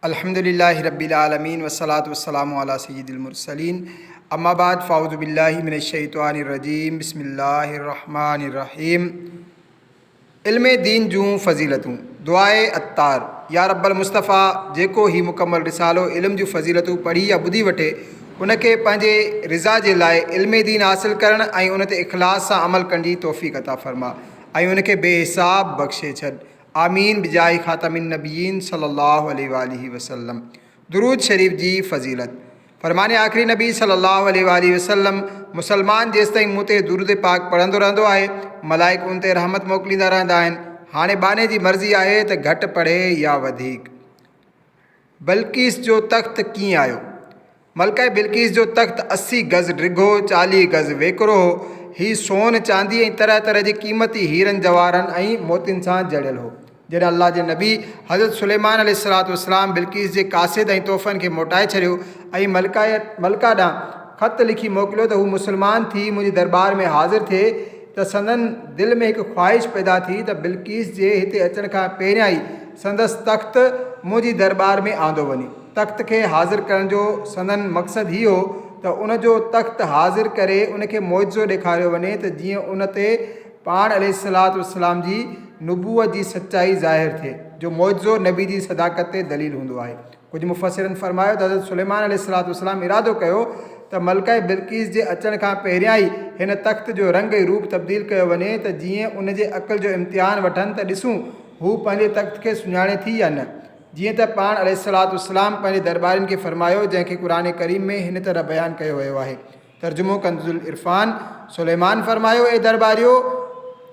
الحمد لله رب العالمين والصلاة والسلام علي سيد المرسلين اما بعد فاعوذ بالله من الشيطان الرجيم بسم الله الرحمن الرحيم علم دين جون فضيلتون دعاء عطار يا رب المصطفيٰ جيڪو هي مڪمل رسالو علم جون فضيلتون پڙهي يا ٻڌي وٺي ان کي پنهنجي رضا جي لاء علم دين حاصل ڪرڻ ۽ ان تي اخلاص سان عمل ڪرڻ جي توفيق عطا فرما ۽ ان کي بي حساب بخشي ڇڏ آمين بجاه خاتم النبيين صلي الله عليه واٰله وسلم درود شريف جي فضيلت فرمان آخري نبي صلي الله عليه واٰله وسلم مسلمان جيستائين مون تي درود پاڪ پڙهندو رهندو آهي ملائڪ ان تي رحمت موڪليندا رهندا آهن هاڻي ٻانهي جي مرضي آهي ته گهٽ پڙهي يا وڌيڪ. بلقيس جو تخت ڪيئن آيو؟ ملڪه بلقيس جو تخت 80 گز ڊگهو، 40 گز ويڪرو هو. هي سون، چاندي ۽ طرح طرح جي قيمتي هيرن جواهرن ۽ موتين سان جڙيل هو. جڏهن الله جي نبي حضرت سليمان عليه الصلوة والسلام بلقيس جي قاصد ۽ تحفن کي موٽائي ڇڏيو ۽ ملڪه ڏانهن خط لکي موڪليو ته هو مسلمان ٿي منهنجي درٻار ۾ حاضر ٿئي ته سندن دل ۾ هڪ خواهش پيدا ٿي ته بلقيس جي هتي اچڻ کان پهريان ئي سندس تخت منهنجي درٻار ۾ آندو وڃي. تخت کي حاضر ڪرڻ جو سندن مقصد هي هو ته ان جو تخت حاضر ڪري ان کي معجزو ڏيکاريو وڃي ته جيئن ان تي پاڻ عليه الصلوة والسلام جي نبوت جي سچائي ظاهر ٿئي جو معجزو نبي جي صداقت تي دليل هوندو آهي. ڪجهه مفسرن فرمايو ته حضرت سليمان عليه الصلوة والسلام ارادو ڪيو ته ملڪه بلقيس جي اچڻ کان پهريان ئي هن تخت جو رنگ ۽ روپ تبديل ڪيو وڃي ته جيئن ان جي عقل جو امتحان وٺن ته ڏسون هو پنهنجي تخت کي سڃاڻي ٿي يا نه. جيئن ته پاڻ عليه الصلوة والسلام پنهنجي درٻارين کي فرمايو جنهن کي قرآن ڪريم ۾ هن طرح بيان ڪيو ويو آهي. ترجمو ڪنزالعرفان، سليمان فرمايو اي درٻاريو!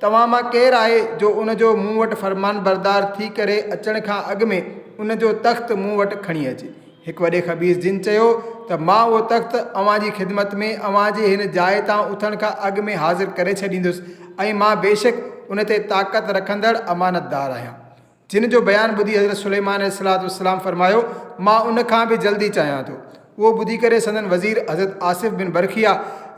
توهان مان ڪير آهي جو ان جو مون وٽ فرمانبردار ٿي ڪري اچڻ کان اڳ ۾ ان جو تخت مون وٽ کڻي اچي. هڪ وڏي خبيث جن چيو ته مان اهو تخت اوهان جي خدمت ۾ اوهان جي هن جاء تان اٿڻ کان اڳ ۾ حاضر ڪري ڇڏيندس ۽ مان بيشڪ ان تي طاقت رکندڙ امانتدار آهيان. جن جو بيان ٻڌي حضرت سليمان عليه الصلوة والسلام فرمايو، مان ان کان به جلدي چاهيان ٿو. اهو ٻڌي ڪري سندن وزير حضرت آصف بن برخيا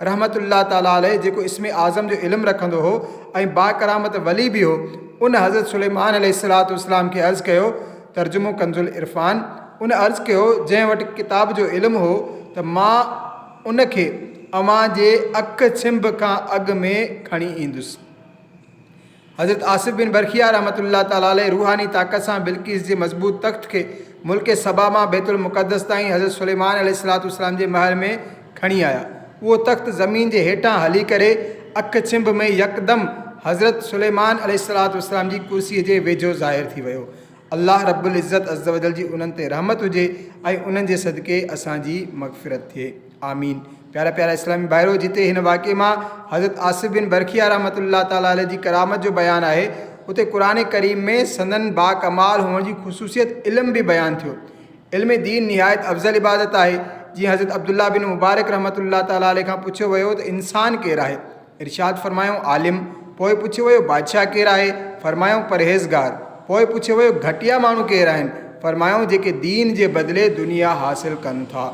رحمة الله تعالٰي عليه جيڪو اسم اعظم جو علم رکندو هو ۽ باڪرامت ولي به هو، ان حضرت سليمان عليه الصلوة والسلام کي عرض ڪيو، ترجمو ڪنزالعرفان، ان عرض ڪيو، جنهن وٽ ڪتاب جو علم هو ته مان ان کي اوهان جي اک ڇنڀ کان اڳ ۾ کڻي ايندس. حضرت آصف بن برخيا رحمة الله تعالٰي عليه روحاني طاقت سان بلقيس جي مضبوط تخت کي ملڪ سبا مان بيت المقدس تائين حضرت سليمان عليه الصلوة والسلام جي محل ۾ کڻي آيا. اهو تخت زمين جي هيٺان هلي ڪري اک ڇنڀ ۾ يڪدم حضرت سليمان عليه الصلوة والسلام جي ڪرسيء جي ويجهو ظاهر ٿي ويو. الله رب العزت عزّوجلّ جي انهن تي رحمت هجي ۽ انهن جي صدقي اسان جي مغفرت ٿئي. آمين. پيارا پيارا اسلامي ڀائرو! جتي هن واقعي مان حضرت آصف بن برخيا رحمة الله تعالٰي عليه جي ڪرامت جو بيان آهي، اتي قرآن ڪريم ۾ سندن باڪمال هئڻ جي خصوصيت علم به بيان ٿيو. علم دين نهايت افضل عبادت آهي. جيئن حضرت عبدالله بن مبارڪ رحمة الله تعالٰي عليه کان پڇيو ويو ته انسان ڪير آهي؟ ارشاد فرمايائون، عالم. پوء پڇيو ويو، بادشاهه ڪير آهي؟ فرمايائون، پرهيزگار. پوء پڇيو ويو، گهٽيا ماڻهو ڪير آهن؟ فرمايائون، جيڪي دين جي بدلي دنيا حاصل ڪن ٿا.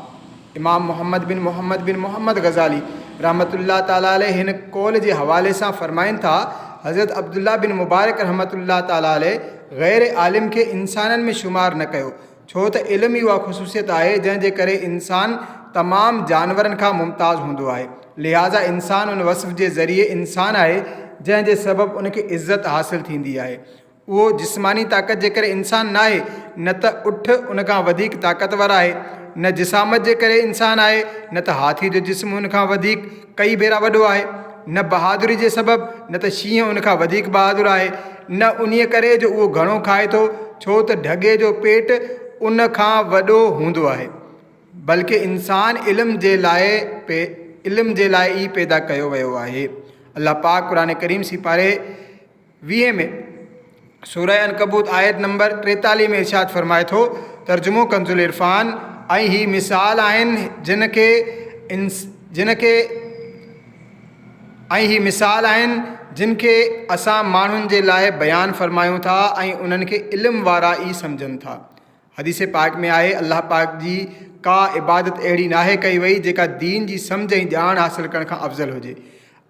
امام محمد بن محمد بن محمد غزالي رحمة الله تعالٰي عليه هن قول جي حوالي سان فرمائن ٿا، حضرت عبدالله بن مبارڪ رحمة الله تعالٰي عليه غير عالم کي انسانن ۾ شمار نه ڪيو، ڇو ته علم ئي اها خصوصيت آهي جنهن جي ڪري انسان تمام جانورن کان ممتاز هوندو آهي. لهٰذا انسان ان وصف جي ذريعي انسان آهي جنهن جي سبب ان کي عزت حاصل ٿيندي آهي. اهو جسماني طاقت جي ڪري انسان ناهي نه ته اٺ ان کان وڌيڪ طاقتور آهي، نه جسامت جي ڪري انسان آهي نه ته هاٿي جو جسم ان کان وڌيڪ ڪئي ڀيرا وڏو آهي، نه بهادري جي سبب، نه ته شينهن ان کان وڌيڪ بهادر آهي، نه انهيء ڪري جو اهو گهڻو کائي ٿو، ڇو ته ڍڳي جو پيٽ ان کان وڏو هوندو آهي. بلڪه انسان علم جي لاء علم جي لاء ئي پيدا ڪيو ويو آهي. الله پاڪ قرآن ڪريم سيپاري ويهين ۾ سوره عنڪبوت آيت نمبر 43 ۾ ارشاد فرمائي ٿو، ترجمو ڪنزالعرفان، ۽ هي مثال آهن جن کي جن کي ۽ هي مثال آهن جن کي اسان ماڻهن جي لاء بيان فرمايون ٿا ۽ انهن کي علم وارا ئي سمجهن ٿا. حديث پاڪ ۾ آهي، الله پاڪ جي ڪا عبادت اهڙي ناهي ڪئي وئي جيڪا دين جي سمجهه ۽ ڄاڻ حاصل ڪرڻ کان افضل هجي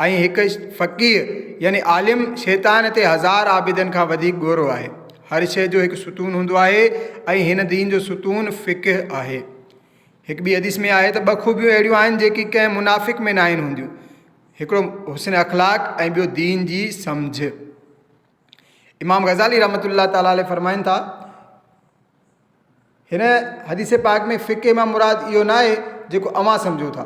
۽ هڪ فقيه يعني عالم شيطان تي هزار عابدن کان وڌيڪ ڳورو آهي. هر شيء جو هڪ ستون هوندو آهي ۽ هن دين جو ستون فقه آهي. هڪ ٻي حديث ۾ آهي ته ٻه خوبيون اهڙيون آهن جيڪي ڪنهن منافق ۾ ناهن هونديون، هڪڙو حسن اخلاق ۽ ٻيو دين جي سمجهه. امام غزالي رحمة الله تعالٰي عليه فرمائن ٿا، هن حديث پاڪ ۾ فقه مان مراد اهو ناهي جيڪو اوهان سمجهو ٿا.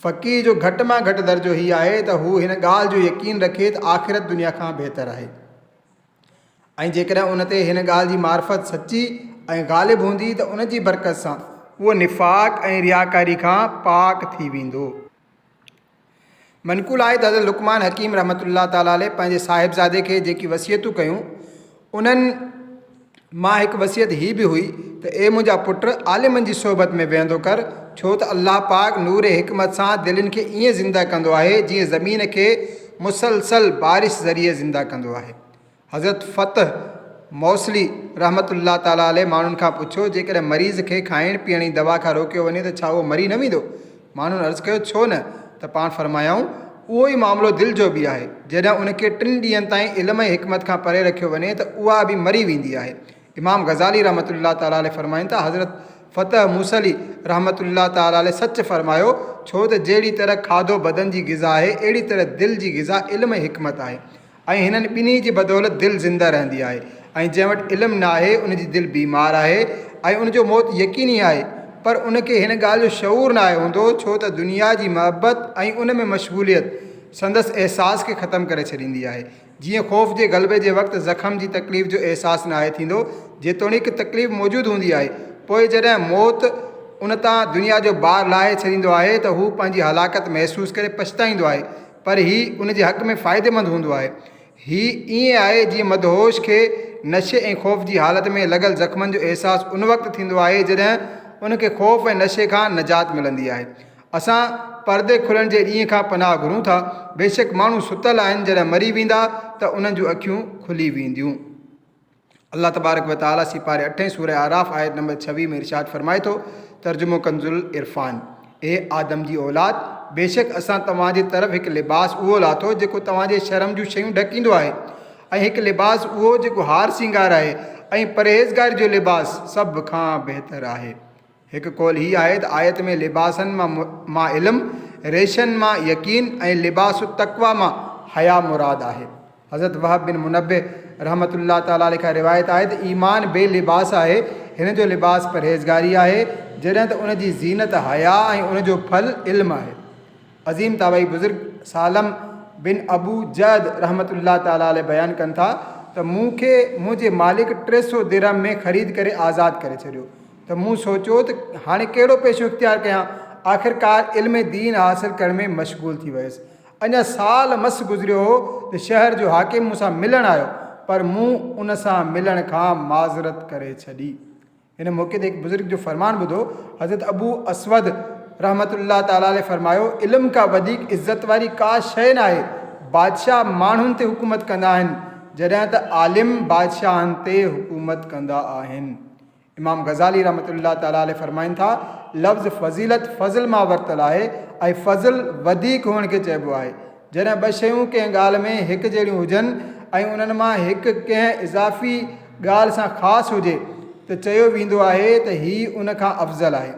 فقيه جو گهٽ مان گهٽ درجو هي آهي ته هو هن ڳالهه جو يقين رکي ته آخرت دنيا کان بهتر آهي ۽ جيڪڏهن ان تي هن ڳالهه جي معرفت سچي ۽ غالب هوندي ته ان جي برڪت سان اهو نفاق ۽ رياڪاري کان پاڪ ٿي ويندو. منقول آهي ته حضرت لقمان حڪيم رحمة الله تعالٰي عليه پنهنجي صاحبزادي کي جيڪي وصيتون ڪيون انهن مان هڪ وصيت هي به هئي ته اي منهنجا پٽ! عالمن جي صحبت ۾ ويهندو ڪر، ڇو ته الله پاڪ نور حڪمت سان دلين کي ائين زنده ڪندو آهي جيئن زمين کي مسلسل بارش ذريعي زنده ڪندو آهي. حضرت فتح موصلي رحمة الله تعالٰي عليه ماڻهن کان پڇيو، جيڪڏهن مريض کي کائڻ پيئڻ جي دوا کان روڪيو وڃي ته ڇا اهو مري نه ويندو؟ ماڻهن عرض ڪيو، ڇو نه؟ ته پاڻ فرمايائون، اهو ئي معاملو دل جو به آهي، جڏهن ان کي ٽن ڏينهن تائين علم ۽ حڪمت کان پري رکيو وڃي ته اها به مري ويندي آهي. امام غزالي رحمة الله تعالٰي عليه فرمائن ٿا، حضرت فتح موصلي رحمة الله تعالٰي عليه سچ فرمايو، ڇو ته جهڙي طرح کاڌو بدن جي غذا آهي، اهڙي طرح دل جي غذا علم ۽ حڪمت آهي. ۽ هنن ٻنهي جي بدولت دل زنده رهندي آهي ۽ جنهن وٽ علم نه آهي ان جي دل بيمار آهي ۽ ان جو موت يقيني آهي پر ان کي هن ڳالهه جو شعور نه آهي هوندو ڇو ته دنيا جي محبت ۽ ان ۾ مشغوليت سندس احساس کي ختم ڪري ڇڏيندي آهي جيئن خوف جي غلبي جي وقت زخم جي تڪليف جو احساس نه آهي ٿيندو جيتوڻيڪ تڪليف موجود هوندي آهي پوء جڏهن موت ان تان دنيا جو بار لاهي ڇڏيندو آهي ته هو پنهنجي هلاڪت محسوس ڪري پڇتائيندو آهي پر هي ان جي حق ۾ فائديمند هوندو آهي. هي ائين آهي جيئن مدهوش کي نشي ۽ خوف جي حالت ۾ لڳل زخمن جو احساس ان وقت ٿيندو آهي جڏهن ان کي خوف ۽ نشي کان نجات ملندي آهي. اسان پردي کلڻ جي ڏينهن کان پناهه گهرون ٿا. بيشڪ ماڻهو ستل آهن جڏهن مري ويندا ته انهن جون اکيون کلي وينديون. الله تبارڪ و تعالي سيپاري اٺين سورة اعراف آيت نمبر 26 ۾ ارشاد فرمائي ٿو، ترجمو ڪنزالعرفان، اي آدم جي اولاد! بيشڪ اسان توهان جي طرف هڪ لباس اهو لاٿو جيڪو توهان جي شرم جون شيون ڍڪيندو آهي ۽ هڪ لباس اهو جيڪو هار سينگار آهي ۽ پرهيزگاري جو لباس سڀ کان بهتر آهي. هڪ قول هي آهي ته آيت ۾ لباسن مان مان علم، ريشن مان يقين ۽ لباس التقويٰ مان حياء مراد آهي. حضرت وهب بن منبه رحمة الله تعالٰي عليه کان روايت آهي ته ايمان بي لباس آهي، هن جو لباس پرهيزگاري آهي، جڏهن ته ان جي زينت حياء ۽ ان جو ڦل علم آهي. عظيم تابعي بزرگ سالم بن ابو جعد رحمة الله تعالٰي عليه بيان ڪن ٿا ته مون کي منهنجي مالڪ 300 درهم ۾ خريد ڪري آزاد ڪري ڇڏيو. ته مون سوچيو ته هاڻي ڪهڙو پيشو اختيار ڪيان، آخرڪار علم دين حاصل ڪرڻ ۾ مشغول ٿي ويس. اڃا سال مس گذريو هو ته شهر جو حاڪم مون سان ملڻ آيو، پر مون ان سان ملڻ کان معذرت ڪري ڇڏي. هن موقعي تي هڪ بزرگ جو فرمان ٻڌو، حضرت ابو اسود رحمة الله تعالٰي عليه فرمايو، علم کان وڌيڪ عزت واري ڪا شيء ناهي، بادشاهه ماڻهن تي حڪومت ڪندا آهن، جڏهن ته عالم بادشاهن تي حڪومت ڪندا آهن. امام غزالي رحمة الله تعالٰي عليه فرمائن ٿا، لفظ فضيلت فضل مان ورتل آهي ۽ فضل وڌيڪ هئڻ کي چئبو آهي. جڏهن ٻه شيون ڪنهن ڳالهه ۾ هڪ جهڙيون هجن ۽ انهن مان هڪ ڪنهن اضافي ڳالهه سان خاص هجي ته چيو ويندو آهي ته هي ان کان افضل آهي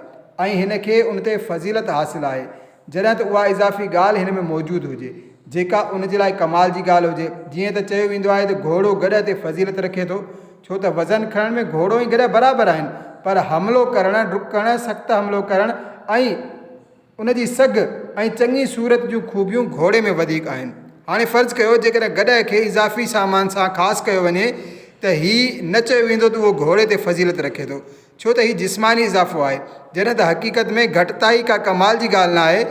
۽ هن کي ان تي فضيلت حاصل آهي. جڏهن ته اها اضافي ڳالهه هن ۾ موجود هجي، جيڪا ان جي لاء ڪمال جي ڳالهه هجي. جيئن ته چيو ويندو آهي ته گهوڙو گڏهه تي فضيلت رکي ٿو، ڇو ته وزن کڻڻ ۾ گهوڙو ۽ گڏهه برابر آهن، پر حملو ڪرڻ، ڊڪڻ، سخت حملو ڪرڻ ۽ ان جي سگهه ۽ چڱي صورت جون خوبيون گهوڙي ۾ وڌيڪ آهن. هاڻي فرض ڪيو جيڪڏهن گڏهه کي اضافي سامان سان خاص ڪيو وڃي ته هي نه چيو ويندو ته اهو گهوڙي تي فضيلت رکي ٿو، ڇو ته هي جسماني اضافو آهي، جڏهن ته حقيقت ۾ گهٽتائي ڪا ڪمال جي ڳالهه نه آهي،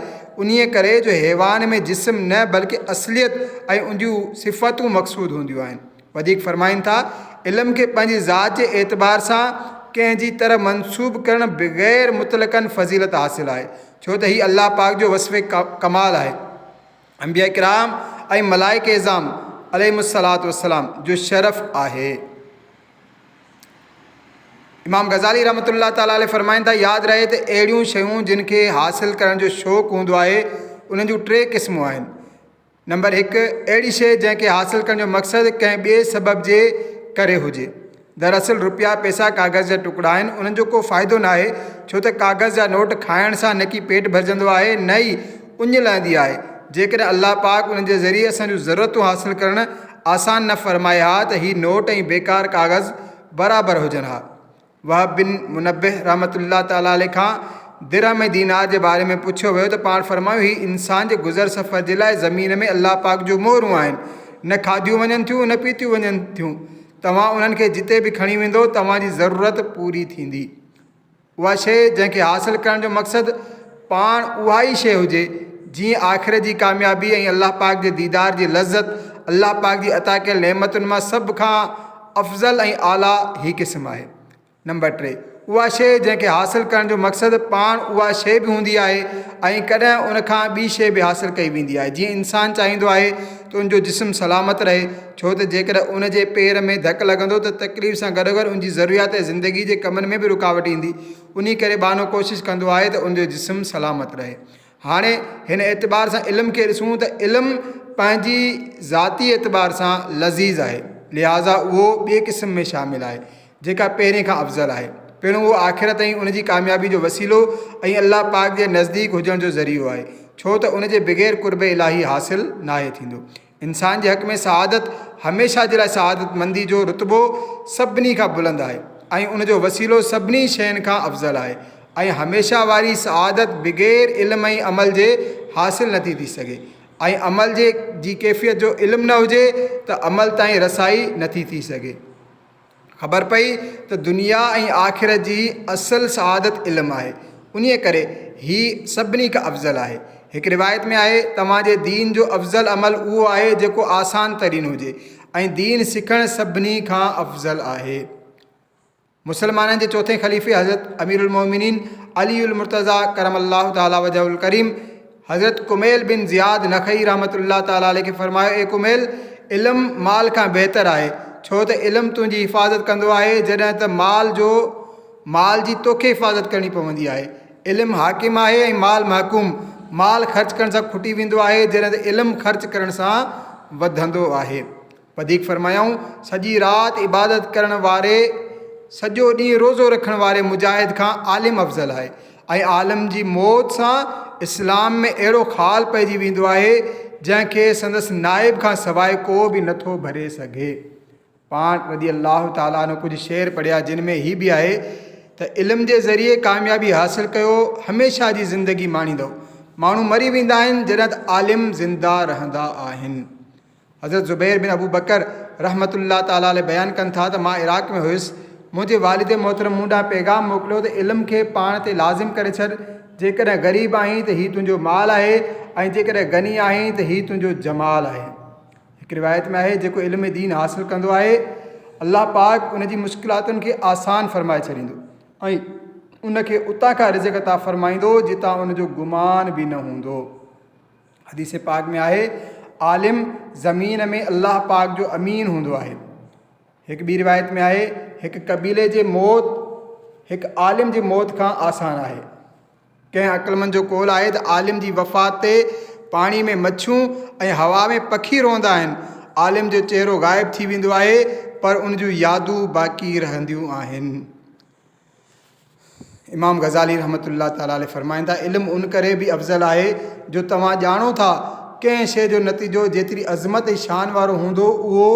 انهيء ڪري جو حيوان ۾ جسم نه بلڪه اصليت ۽ ان جون صفتون مقصود هونديون آهن. وڌيڪ فرمائن ٿا، علم کي پنهنجي ذات جي اعتبار سان ڪنهن جي طرف منسوب ڪرڻ بغير مطلقاً فضيلت حاصل آهي، ڇو ته هي الله پاڪ جو وصف ڪمال آهي. انبياء ڪرام ۽ ملائڪ عظام عليهم الصلوة والسلام جو شرف آهي. امام غزالي رحمة الله تعالٰي عليه فرمائن ٿا، ياد رهي ته اهڙيون شيون جن کي حاصل ڪرڻ جو شوق هوندو آهي انهن جون ٽي قسمون آهن. نمبر هڪ، اهڙي شيء جنهن کي حاصل ڪرڻ جو مقصد ڪنهن ٻئي سبب جي ڪري هجي. دراصل روپيا پئسا ڪاغذ جا ٽڪڙا آهن، انهن جو ڪو فائدو ناهي، ڇو ته ڪاغذ جا نوٽ کائڻ سان نه ڪي پيٽ ڀرجندو آهي نه ئي اڃ لهندي آهي. جيڪڏهن الله پاڪ انهن جي ذريعي اسان جون ضرورتون حاصل ڪرڻ آسان نه فرمائي ها ته هي نوٽ ۽ بيڪار ڪاغذ برابر هجن ها. وهب بن منبه رحمة الله تعالٰي عليه کان درهم ۽ دينار جي باري ۾ پڇيو ويو ته پاڻ فرمايو، هي انسان جي گذر سفر جي لاء زمين ۾ الله پاڪ جون مهرون آهن، نه کاڌيون وڃن ٿيون نه پيتيون وڃن ٿيون، توهان انهن کي جتي به کڻي ويندؤ توهان جي ضرورت پوري ٿيندي. اها شيء جنهن کي حاصل ڪرڻ جو مقصد پاڻ اها ئي شيء هجي، جيئن آخرت جي ڪاميابي ۽ الله پاڪ جي ديدار جي لذت، الله پاڪ جي عطا ڪيل نعمتن مان سڀ کان افضل ۽ اعليٰ هي قسم آهي. نمبر 3، اها شيء جنهن کي حاصل ڪرڻ جو مقصد پاڻ اها شيء به هوندي آهي ۽ ڪڏهن ان کان ٻي شيء به حاصل ڪئي ويندي آهي جيئن انسان چاهيندو آهي ته ان جو جسم سلامت رهي ڇو ته جيڪڏهن ان جي پير ۾ ڌڪ لڳندو ته تڪليف سان گڏوگڏ ان جي ضروريات زندگي جي ڪمن ۾ به رڪاوٽ ايندي انهي ڪري ٻانهو ڪوشش ڪندو آهي ته ان جو جسم سلامت رهي. هاڻي هن اعتبار سان علم کي ڏسون ته علم پنهنجي ذاتي اعتبار سان لذيذ آهي، لهٰذا اهو ٻئي قسم ۾ شامل آهي، جيڪا پهرين کان افضل آهي. پڻ اهو آخرت ۽ ان جي ڪاميابي جو وسيلو ۽ الله پاڪ جي نزديڪ هجڻ جو ذريعو آهي، ڇو ته ان جي بغير قرب الاهي حاصل ناهي ٿيندو. انسان جي حق ۾ سعادت هميشه جي لاء سعادتمندي جو رتبو سڀني کان بلند آهي ۽ ان جو وسيلو سڀني شين کان افضل آهي ۽ هميشه واري سعادت بغير علم ۽ عمل جي حاصل نٿي ٿي سگهي ۽ عمل جي جي ڪيفيت جو علم نه هجي ته عمل تائين رسائي نٿي ٿي سگهي. خبر پئي ته دنيا ۽ آخرت جي اصل سعادت علم آهي، انهيء ڪري هي سڀني کان افضل آهي. هڪ روايت ۾ آهي، توهان جي دين جو افضل عمل اهو آهي جيڪو آسان ترين هجي ۽ دين سکڻ سڀني کان افضل آهي. مسلمانن جي چوٿين خليفي حضرت اميرالمومنين علي المرتضيٰ ڪرم الله تعالٰي وجهه الڪريم حضرت ڪميل بن زياد نخعي رحمة الله تعالٰي عليه کي فرمايو، اي ڪميل! علم مال کان بهتر آهي، ڇو ته علم تنهنجي حفاظت ڪندو آهي، جڏهن ته مال جو مال جي توکي حفاظت ڪرڻي پوندي آهي. علم حاڪم آهي ۽ مال محڪوم. مال خرچ ڪرڻ سان کٽي ويندو آهي، جڏهن ته علم خرچ ڪرڻ سان وڌندو آهي. وڌيڪ فرمايائون، سڄي رات عبادت ڪرڻ واري، سڄو ڏينهن روزو رکڻ واري مجاهد کان عالم افضل آهي ۽ عالم جي موت سان اسلام ۾ اهڙو خال پئجي ويندو آهي، جنهن کي سندس نائب کان سواء ڪو به نٿو ڀري سگهي. پاڻ رضي الله تعالٰي عنه ڪجهه شعر پڙهيا جن ۾ هي به آهي ته علم جي ذريعي ڪاميابي حاصل ڪيو هميشه جي زندگي ماڻيندؤ. ماڻهو مري ويندا آهن جڏهن ته عالم زنده رهندا آهن. حضرت زبير بن ابوبڪر رحمة الله تعالٰي عليه بيان ڪن ٿا ته مان عراق ۾ هيس، منهنجي والد محترم مون ڏانهن پيغام موڪليو ته علم کي پاڻ تي لازم ڪري ڇڏ، جيڪڏهن غريب آهين ته هي تنهنجو مال آهي ۽ جيڪڏهن غني آهين ته هي تنهنجو جمال آهي. هڪ روايت ۾ آهي جيڪو علم دين حاصل ڪندو آهي الله پاڪ ان جي مشڪلاتن کي آسان فرمائي ڇڏيندو ۽ ان کي اتان کان رزق عطا فرمائيندو جتان ان جو گمان به نه هوندو. حديث پاڪ ۾ آهي، عالم زمين ۾ الله پاڪ جو امين هوندو آهي. هڪ ٻي روايت ۾ آهي، هڪ قبيلي جي موت هڪ عالم جي موت کان آسان آهي. ڪنهن عقلمند جو قول آهي ته عالم جي وفات تي پاڻي ۾ مڇيون ۽ هوا ۾ پکي روئندا آهن. عالم جو چهرو غائب ٿي ويندو آهي پر ان جون يادون باقي رهنديون آهن. امام غزالي رحمة الله تعالٰي عليه فرمائن ٿا، علم ان ڪري به افضل آهي جو توهان ڄاڻو ٿا ڪنهن شيء جو نتيجو جيتري عظمت ۽ شان وارو هوندو اهو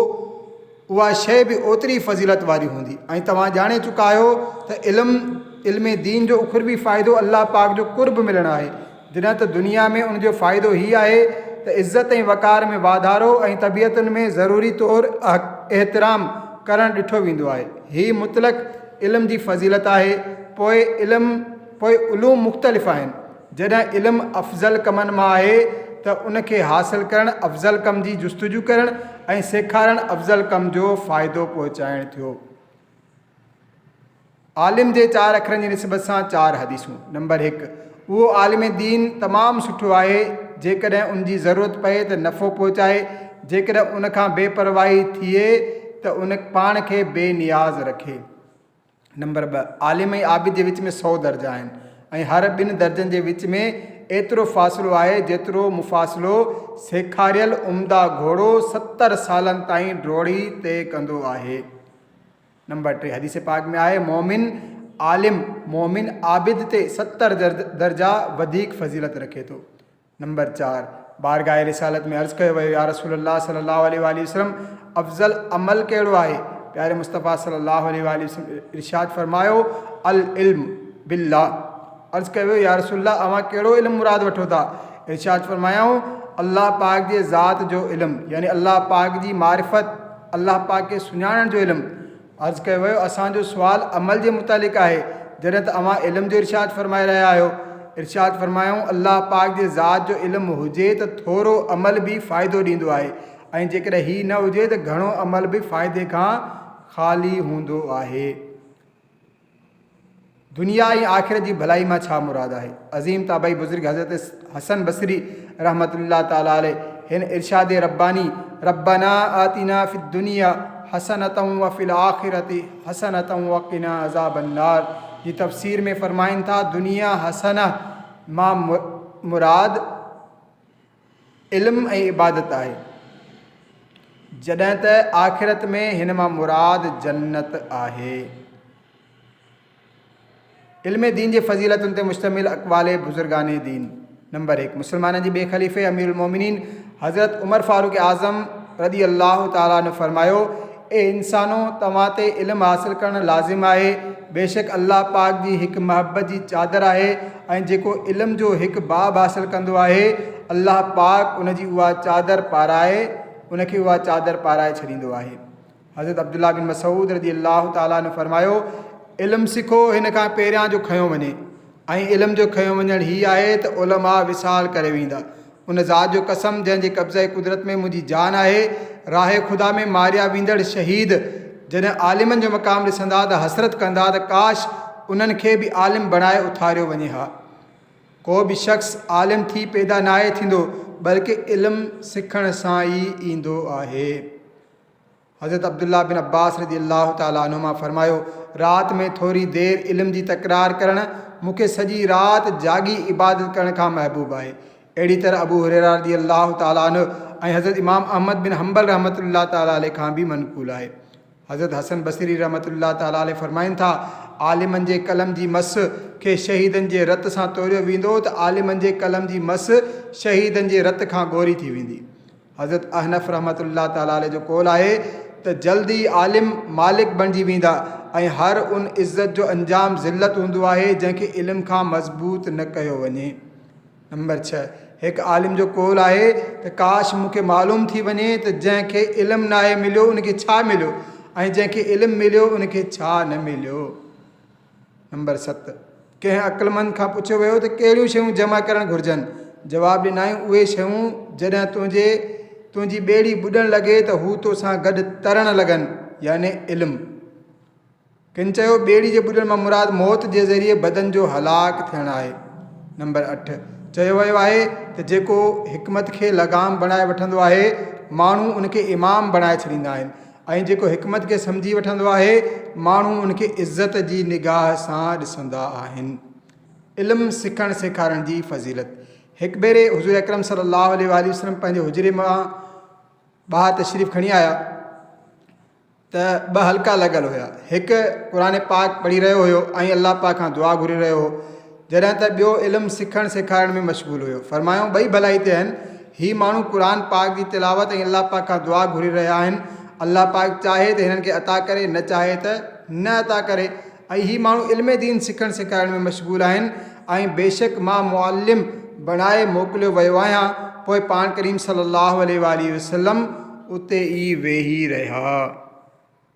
اها شيء به اوتري فضيلت واري هوندي ۽ توهان ڄاڻي چڪا آهيو ته علم علم دين جو اخروي فائدو الله پاڪ جو قرب ملڻ آهي جڏهن ته دنيا ۾ ان جو فائدو هي آهي ته عزت ۽ وقار ۾ واڌارو ۽ طبيعتن ۾ ضروري طور احترام ڪرڻ ڏٺو ويندو آهي. هي مطلق علم جي فضيلت آهي. پوء علم پوء علوم مختلف آهن. جڏهن علم افضل ڪمن مان آهي ته ان کي حاصل ڪرڻ افضل ڪم جي جستجو ڪرڻ ۽ سيکارڻ افضل ڪم جو فائدو پهچائڻ ٿيو. عالم جي چار اکرن جي نسبت سان چار حديثون، نمبر هڪ، اهو عالم دين تمام سٺو آهي، جيڪڏهن ان جي ضرورت پئي ته نفعو پهچائي، جيڪڏهن ان کان بي پرواهي ٿئي ته ان پاڻ کي بي نياز رکي. نمبر ٻه، عالم ۽ عابد جي وچ ۾ سئو درجا آهن ۽ هر ٻن درجن جي وچ ۾ ايترو فاصلو آهي جيترو مفاصلو سيکاريل عمده گهوڙو 70 سالن تائين ڊوڙي طئي ڪندو آهي. نمبر 3، حديث پاڪ ۾ آهي، مؤمن عالم مؤمن عابد تي 70 درجا وڌيڪ فضيلت رکي ٿو. نمبر 4، بارگاهه رسالت ۾ عرض ڪيو ويو، يا رسول الله صلي الله عليه واٰله وسلم افضل عمل ڪهڙو آهي؟ پياري مصطفيٰ صلي الله عليه واٰله وسلم ارشاد فرمايو، العلم بالله. عرض ڪيو ويو، يا رسول الله اوهان ڪهڙو علم مراد وٺو ٿا؟ ارشاد فرمايائون، الله پاڪ جي ذات جو علم، يعني الله پاڪ جي معرفت، الله پاڪ کي سڃاڻڻ جو علم. عرض ڪيو ويو، اسان جو سوال عمل جي متعلق آهي، جڏهن ته اوهان علم جو ارشاد فرمائي رهيا آهيو. ارشاد فرمايائون، الله پاڪ جي ذات جو علم هجي ته ٿورو عمل به فائدو ڏيندو آهي ۽ جيڪڏهن هي نه هجي ته گهڻو عمل به فائدي کان خالي هوندو آهي. دنيا ۽ آخرت جي ڀلائي مان ڇا مراد آهي؟ عظيم تابعي بزرگ حضرت حسن بصري رحمة الله تعالٰي عليه هن ارشاد رباني ربنا آتنا في الدنيا حسنة وفي الآخرة حسنة وقنا عذاب النار جي تفسير ۾ فرمائن ٿا، دنيا حسنه مان مراد علم ۽ عبادت آهي، جڏهن ته آخرت ۾ هن مان مراد جنت آهي. علم دين جي فضيلتن تي مشتمل اقوال بزرگان دين نمبر 1، مسلمانن جي ٻئي خليفي امير المومنين حضرت عمر فاروق اعظم رضي الله تعالٰي عنه فرمايو، اي انسانو! توهان تي علم حاصل ڪرڻ لازم آهي، بيشڪ الله پاڪ جي هڪ محبت جي چادر آهي ۽ جيڪو علم جو هڪ باب حاصل ڪندو آهي الله پاڪ ان جي اها چادر پارائي ان کي اها چادر پارائي ڇڏيندو آهي. حضرت عبدالله بن مسعود رضي الله تعالٰي عنه فرمايو، علم سکو هن کان پهريان جو کنيو وڃي ۽ علم جو کنيو وڃڻ هي آهي ته علماء وصال ڪري ويندا. ان ذات جو قسم جنهن جي قبضه قدرت ۾ منهنجي جان آهي، راهه خدا ۾ ماريا ويندڙ شهيد جڏهن عالمن جو مقام ڏسندا ته حسرت ڪندا ته ڪاش انهن کي به عالم بڻائي اٿاريو وڃي ها. ڪو به شخص عالم ٿي پيدا ناهي ٿيندو بلڪه علم سکڻ سان ئي ايندو آهي. حضرت عبدالله بن عباس رضي الله تعالٰي عنهما فرمايو، رات ۾ ٿوري دير علم جي تڪرار ڪرڻ مون کي سڄي رات جاڳي عبادت ڪرڻ کان محبوب آهي. اهڙي طرح ابو هريره رضي الله تعالٰي عنه ۽ حضرت امام احمد بن حنبل رحمة الله تعالٰي عليه کان به منقول آهي. حضرت حسن بصري رحمة الله تعالٰي عليه فرمائن ٿا، عالمن جي قلم جي مس کي شهيدن جي رت سان توريو ويندو ته عالمن جي قلم جي مس شهيدن جي رت کان ڳوري ٿي ويندي. حضرت احنف رحمة الله تعالٰي عليه جو قول آهي ته جلد ئي عالم مالڪ بڻجي ويندا ۽ هر ان عزت جو انجام ذلت هوندو آهي جنهن کي علم کان مضبوط نه ڪيو وڃي. نمبر 6، هڪ عالم جو قول آهي ته ڪاش مون کي معلوم ٿي وڃي ته جنهن کي علم ناهي مليو ان کي ڇا مليو ۽ جنهن کي علم مليو ان کي ڇا نه مليو. نمبر 7، ڪنهن عقلمند کان پڇيو ويو ته ڪهڙيون شيون جمع ڪرڻ گهرجن؟ جواب ڏنائين، اهي شيون جڏهن تنهنجي تنهنجي ٻيڙي ٻڏڻ لڳي ته هو توسان گڏ ترڻ لڳن، يعني علم. ڪن چيو، ٻيڙي جي ٻڏڻ مان مراد موت جي ذريعي بدن جو هلاڪ ٿيڻ آهي. نمبر 8، چيو ويو آهي ته جيڪو حڪمت کي لغام بڻائي وٺندو آهي، ماڻهو ان کي امام بڻائي ڇڏيندا آهن. ۽ جيڪو حڪمت کي سمجهي وٺندو آهي، ماڻهو ان کي عزت جي نگاهه سان ڏسندا آهن. علم سکڻ سيکارڻ جي فضيلت. هڪ ڀيري حضور اڪرم صلي الله عليه واٰله وسلم پنهنجي حجري مان ٻاهر تشريف کڻي آيا ته ٻه حلقا لڳل هيا. هڪ قرآن پاڪ پڙهي رهيو هيو ۽ الله پاڪ کان دعا گهري رهيو هو. جڏهن ته ٻيو علم سکڻ سيکارڻ ۾ مشغول هيو. فرمايائون، ٻئي ڀلائي تي آهن. هي ماڻهو قرآن پاڪ جي تلاوت ۽ الله پاڪ کان دعا گهري رهيا آهن. الله پاڪ چاهي ته هنن کي عطا ڪري، نه چاهي ته نه عطا ڪري. ۽ هي ماڻهو علم دين سکڻ سيکارڻ ۾ مشغول آهن ۽ بيشڪ مان معلم بڻائي موڪليو ويو آهيان. پوء پاڻ ڪريم صلي الله عليه واٰله وسلم اتي ئي ويهي رهيا.